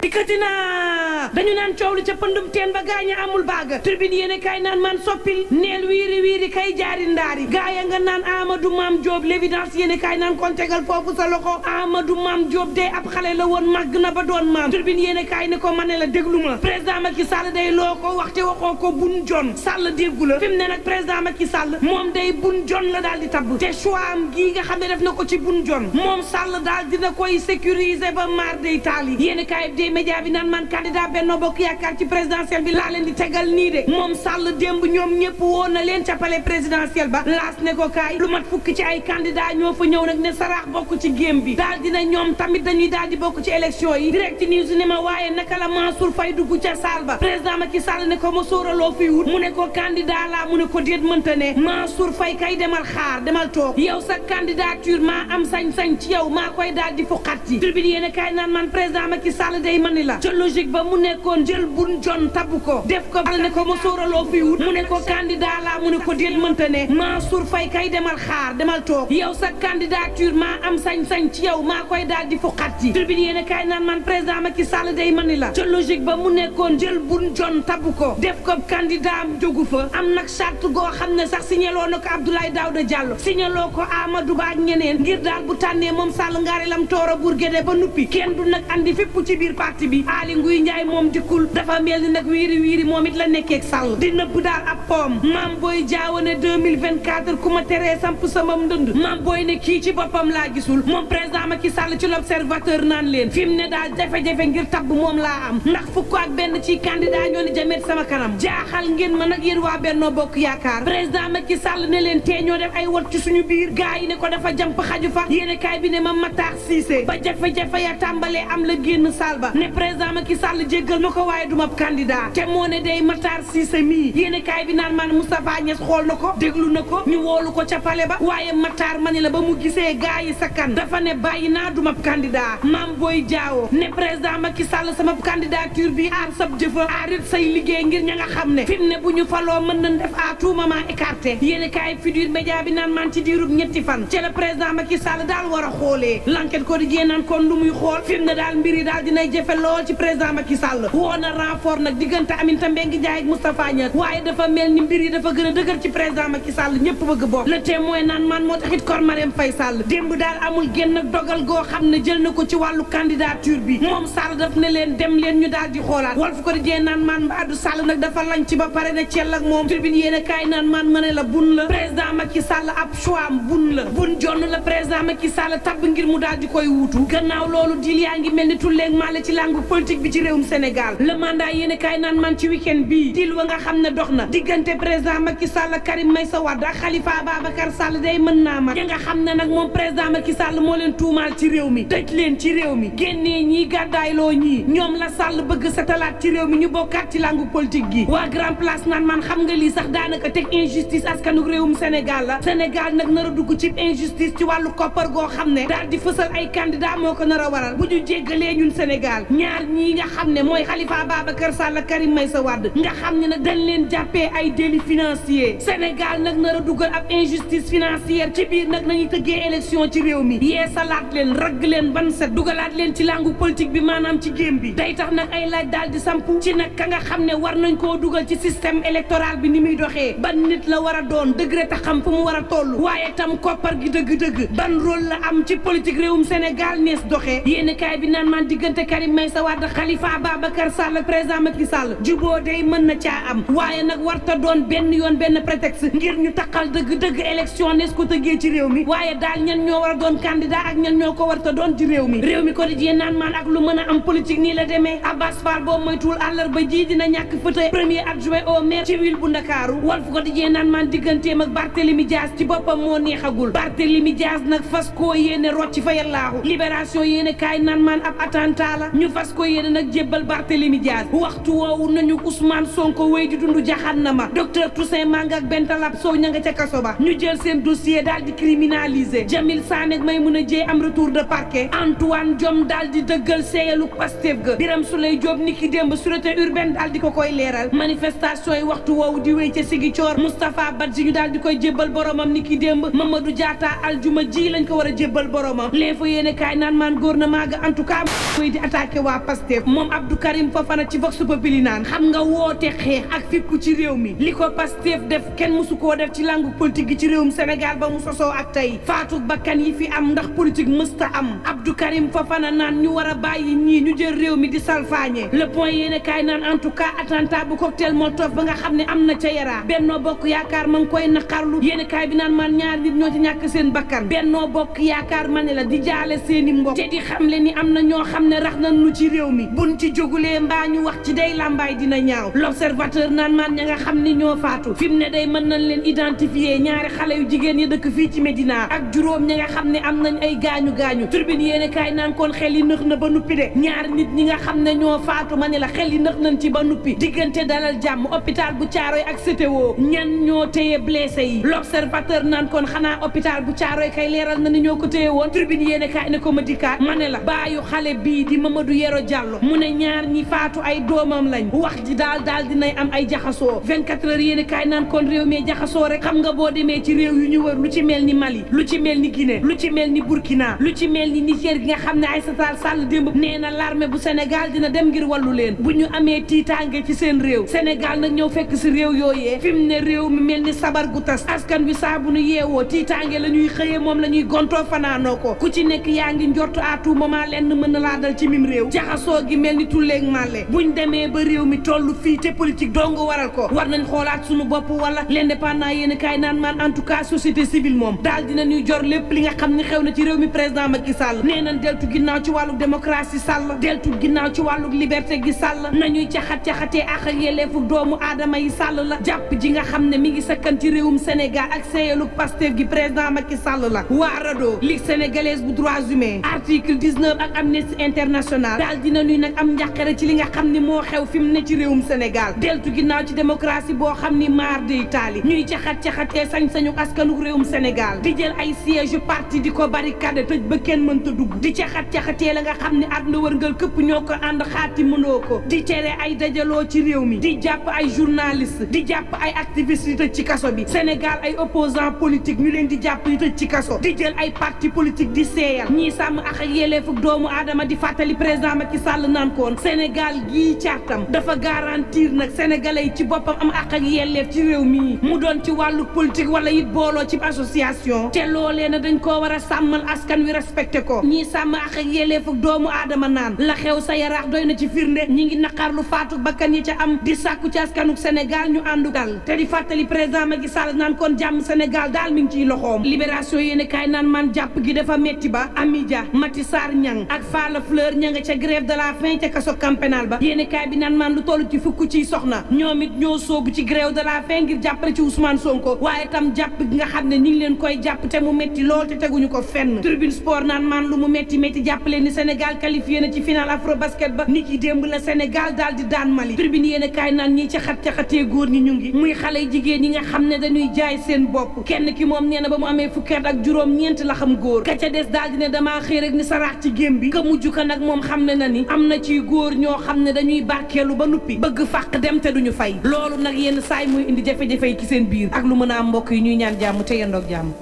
dikkati naa dañu naan coow li ca pëndum teen ba gaaña amul baaga turbine yéene kaay naan man soppil neel wiiri wiiri kay jaari ndaari gaaya nga naan Amadou Mame Diop l'évidence yéene kaay naan kon tegal foofu sa loxo Amadou Mame Diop de ab xale la woon màgg na ba doon maam turbine yéene kaay ne ko ma ne la déglu ma président Macky Sall day loo ko waxte waxoo ko bun jon Sall déggu la fi mu ne nag président Macky Sall moom day bun jon la daal di tabb te choix am gii nga xam ne def na ko ci bun jon moom Sall daal dina koy sécuriser ba maar day taal yi yéene kaay des média bi naan man candidat Benno Bokk Yaakaar ci présidentielle bi laa leen di tegal nii de moom Sall démb ñoom ñëpp woon na leen ca palais présidentiel ba laas ne ko kaay lu mat fukki ci ay candidat ñoo fa ñëw nag ne saraax bokk ci géem bi daal dina ñoom tamit dañuy daal di bokk ci élection yi direct news ne ma waaye naka la Mansour Faye dugg ca saal ba président Macky Sall ne ko ma sóoraloo fi wut mu ne ko candidat laa mu ne ko déet mënta ne Mansour Faye kay demal xaar demal toog yow sa candidature maa am sañ-sañ ci yow maa koy daal di fuqat ci tribune yéen a kaay naan man président Macky Sall day mani la ca logique ba mu nekkoon jël bun jon tabu ko def ko ne ko ma sóoraloo fi wut mu ne ko candidat laa mu ne ko déet mënta ne Mansour Faye kay demal xaar demal toog yow sa candidature maa am sañ-sañ ci yow maa koy daal di fuqat ci tribune yéen a kaay naan man président Macky Sall day mani la ca logique ba mu nekkoon jël bun jon tabu ko def ko candidat am jógu fa am nag charte goo xam ne sax signaloo na ko Abdoulaye Daouda Diallo signaloo ko Amadou Ba ak ñeneen ngir daal bu tànnee moom Sall ngaari lam tooro Bourguédé ba nuppi kenn du nag andi fépp ci biir parti bi Aly Ngouille Ndiaye moom dikkul dafa mel ni nag wiiri wiiri moom it la nekkeeg Sall di nëbb daal ab poom Mame Boye Diao ne 2024 ku ma teree samp sama ndënd Mame Boye ne kii ci boppam laa gisul moom président Macky Sall ci l'observateur naan leen fi mu ne daal jafe-jafe ngir tabb moom laa am ndax fukk ak benn ci candidat ñoo ni jamet sama kanam jaaxal ngeen ma nag yéen waa Benno Bokk Yaakaar président Macky Sall ne leen tee ñoo def ay wot ci suñu biir gaa yi ne ko dafa jamp xaju fa yéene kaay bi ne ma Matar Cissé ba jafe-jafe ya tàmbalee am la génn saal ba ne président Macky Sall jéggal ma ko waaye duma candidat te moo ne day Matar Cissé mii yéene kaay bi naan man Moustapha Niass xool na ko déglu na ko ñu woolu ko ca palais ba waaye Matar ma ne la ba mu gisee gaa yi sakkan dafa ne bàyyi naa duma candidat Mame Boye Diao ne président Macky Sall sama candidature bi aar sab jëfa aarit say liggéey ngir ña nga xam ne fi mu ne bu ñu faloo mën nañ def à tout moment écarté yéene kaay Futurs Médias bi naan man ci diirub ñetti fan ci la président Macky Sall daal war a xoolee l'enquête ko di jee naan kon lu muy xool fi mu ne daal mbir yi daal dinay jafe lool ci président Macky Sall woo na renfort nag diggante Aminata Mbengue Ndiaye ak Moustapha Niasse waaye dafa mel ni mbir yi dafa gën a dëgër ci président Macky Sall ñëpp bëgg bokk le témoin naan man moo taxit kor Marème Faye Sall démb daal amul génn dogal goo xam ne jël na ko ci wàllu candidature bi moom Sall daf ne leen dem leen ñu daal di xoolaat Walf ko di jee naan man Mbadou Sall nag dafa lañ ci ba pare ne cell ak moom tribune yéen a kaay naan man ma ne la bun la président Macky Sall ab choix am bun la bun jonn la président Macky Sall tabb ngir mu daal di koy wuutu gannaaw loolu dil yaa ngi mel ni tulleeg maale ci langue politique bi ci réewum Sénégal le mandat yéen a kaay naan man ci week-end bii dil wa nga xam ne dox na diggante président Macky Sall Karim Meïssa Wade ak Khalifa Ababacar Sall day mën naa mag ya nga xam ne nag moom président Macky Sall moo leen tuumaal ci réew mi tëj leen ci réew mi génnee ñii gàddaayloo ñii ñoom la Sall bëgg setalaat ci réew mi ñu bokkaat ci langue politique gi waa grand place naan man xam nga lii sax daanaka teg injustice askanu réewum Sénégal la Sénégal nag nar a dugg ci injustice ci wàllu koppar goo xam ne daal di fësal ay candidat moo ko nar a waral bu ñu jéggalee ñun Sénégal ñaar ñii nga xam ne mooy Khalifa Ababacar Sall Karim Meïssa Wade nga xam ne nag dañ leen jàppee ay délit financier Sénégal nag nar a dugal ab injustice financière ci biir nag nañuy tëggee élection ci réew mi yee salaat leen ragg leen ban set dugalaat leen ci langue politique bi maanaam ci géem bi day tax nag ay laaj daal di sampu ci nag ka nga xam ne war nañ koo dugal ci système électoral bi ni muy doxee ban nit la war a doon degré ta xam fu mu war a toll waaye tam koppar gi dëgg-dëgg ban rôle la am ci politique réewum Sénégal nees doxee yéeni kaay bi naan man diggante Karim Meïssa Wade Khalifa Ababacar Sall président Macky Sall juboo day mën na caa am waaye nag warta doon benn yoon benn prétexte ngir ñu taqal dëgg-dëgg élection nees ko tëggee ci réew mi waaye daal ñan ñoo war a doon candidat ak ñan ñoo ko warta doon ci réew mi ko di naan man ak lu mën a am politique nii la demee Abbas Fall boobu moytuwul àllarba ji dina ñàkk fauteuil premier adjoint au maire ci ville bu Ndakaaru Walf ko di naan man digganteem ak Barthélémy Dias ci boppam moo neexagul Barthélémy Dias nag fas koo yéene rocc fa yàllaahu libération yéene kaay naan man ab attentat la ñu fas ko yéene nag jébbal Barthélémy Dias waxtu woowu nañu Ousmane Sonko wéy di dund jaxannama docteur Toussaint Manga ak Bentalab Sow ña nga ca kaso ba ñu jël seen dossier daal di criminaliser Jamil Sané ak Maymouna Dieye am retour de parquet Antoine Diome daal di dëggal seeyalu Pastef ga Birame Souleye Diop ni ki démb sûreté urbaine daal di ko koy leeral manifestation yi waxtu woowu di wéy ca Ziguinchor Moustapha Badji ñu daal di koy jébbal boromam ni ki démb Mamadou Diatta aljuma ji lañ ko war a jébbal boromam l'info yéene kaay naan maan gouvernement ga en tout cas koy di attaqué attaqué waa Pastef moom Abdou Karim Fofana ci Vox Populi naan xam nga woote xeex ak fippu ci réew mi li ko Pastef def kenn musu koo def ci langue politique gi ci réewum Sénégal ba mu sosoo ak tey faatu bakkan yi fi am ndax politique mësta am Abdou Karim Fofana naan ñu war a bàyyi ñii ñu jël réew mi di salfaañe le point yéene kaay naan en tout cas attentat bu cocktail Molotov ba nga xam ne am na ca Yara Benno Bokk Yaakaar ma ngi koy naqarlu yéene kaay bi naan man ñaar nit ñoo ci ñàkk seen bakkan Benno Bokk Yaakaar ma ne la di jaale seeni mbokk te di xamle ni am na ñoo xam ne rax nañ nu ci réew mi buñ ci jógulee mbaa ñu wax ci day làmbaay dina ñaaw l'observateur naan man ña nga xam ni ñoo faatu fi mu ne day mën nañ leen identifier ñaari xale yu jigéen yi dëkk fii ci Médina ak juróom ña nga xam ne am nañ ay gaañu-gaañu turbine yéene kaay naan kon xel yi nëx na ba nuppi de ñaari nit ñi nga xam ne ñoo faatu ma ne la xel yi nëx nañ ci ba nuppi diggante Dalal Jàmm hôpital bu Caaroy ak CTO ñan ñoo téye blessé yi l'observateur naan kon xanaa hôpital bu Caaroy kay leeral na ni ñoo ko téye woon turbine yéene kaay ne ko ma dikkaat ma ne la baayu xale bii di Mamadou Yero Diallo mu ne ñaar ñi faatu ay doomam lañ wax ji daal dinay am ay jaxasoo 24 heures yéene kaay naan kon réew mi jaxasoo rek xam nga boo demee ci réew yu ñu wër lu ci mel ni Mali lu ci mel ni Guinée lu ci mel ni Burkina lu ci mel ni Niger gi nga xam ne Aïssata Tall Sall démb nee na l'armée bu Sénégal dina dem ngir wàllu leen bu ñu amee tiitaange ci seen réew Sénégal nag ñëw fekk si réew yooyee fi mu ne réew mi mel ni sabar gu tas askan wi saa bu nu yeewoo tiitaange la ñuy xëyee moom la ñuy gontoo fanaanoo ko ku ci nekk yaa ngi njortu à tout moment lenn mën na laa dal ci mim réew jaxasoo gi mel ni tulleeg màlle buñ demee ba réew mi toll fii te politique dong waral ko war nañ xoolaat suñu bopp wala l'indépendant yéen kaay naan man en tout cas société civile moom daal dina ñuy jor lépp li nga xam ne xew na ci réew mi président Macky Sall nee nañ deltu ginnaaw ci wàllu démocratie Sall deltu ginnaaw ci wàllu liberté gi Sall nañuy caxat-caxatee ak yelleefu doomu aadama yi Sall la jàpp ji nga xam ne mi ngi sakkan ci réewum Sénégal ak seeyaluk Pastef gi président Macky Sall la waa RADDHO Ligue sénégalaise bu droits humains article 19 ak Amnesty International daal dina ñuy nag am njàqare ci li nga xam ni moo xew fi mu ne ci réewum Sénégal deltu ginnaaw ci démocratie boo xam ni maar de Italie ñuy caxat-caxatee sañ-sañu askanuk réewum Sénégal di jël ay siège parti di ko barricade tëj ba kenn mënta dugg di caxat-caxatee la nga xam ne àdduna wërngal këpp ñoo ko ànd xaati mënoo ko di tere ay dajaloo ci réew mi di jàpp ay journaliste di jàpp ay activiste di tëj ci kaso bi Sénégal ay opposant politique ñu leen di jàpp di tëj ci kaso di jël ay parti politique di seeyal ñii sàmm ak yelleefuk doomu aadama di fàttali président Macky Sall naan koon Sénégal gii caatam dafa garantir nag sénégalais yi ci boppam am ak yelleef ci réew mi mu doon ci wàllu politique wala it booloo ci association te loolee na dañ koo war a sàmmal askan wi respecté ko ñii sàmm ak yelleefuk doomu aadama naan la xew sa yaraax doy na ci firnde ñi ngi naqarlu faatu bakkan yi ca am di sàkku ci askanuk Sénégal ñu àndu dal te di fàttali président Macky Sall naan kon jàmm Sénégal daal mi ngi ciy loxoom libération yéene kaay naan man jàpp gi dafa metti ba Amidia Mati Sarr Niang ak Falla Fleur ña nga ca grève de la faim ca kaso camp pénal ba yéene kaay bi naan man lu toll ci fukk ciy soxna ñoom it ñoo soobu ci grève de la faim ngir jàppale ci Ousmane Sonko waaye tam jàpp gi nga xam ne ñi ngi leen koy jàpp te mu metti lool te teguñu ko fenn Tribune Sport naan man lu mu metti jàppale ni Sénégal qualifié na ci final afro basket ba nit yi démb la Sénégal daal di daan Mali Tribune yéene kaay naan ñi caxat-caxatee góor ñi ñu ngi muy xale jigéen yi nga xam ne dañuy jaay seen bopp kenn ki moom nee na ba mu amee fukki at ak juróom ñeent la xam góor ka ca des daal di ne damaa xëy rek ni saraax ci gém bi ka mujj ka nag moom xam ne na ni am na ci góor ñoo xam ne dañuy barkeelu ba nuppi bëgg fàq dem te duñu fay loolu nag yenn saay muy indi jafe-jafe yi ci seen biir ak lu mën a am mbokk yi ñuy ñaan jàmm te yendoog jàmm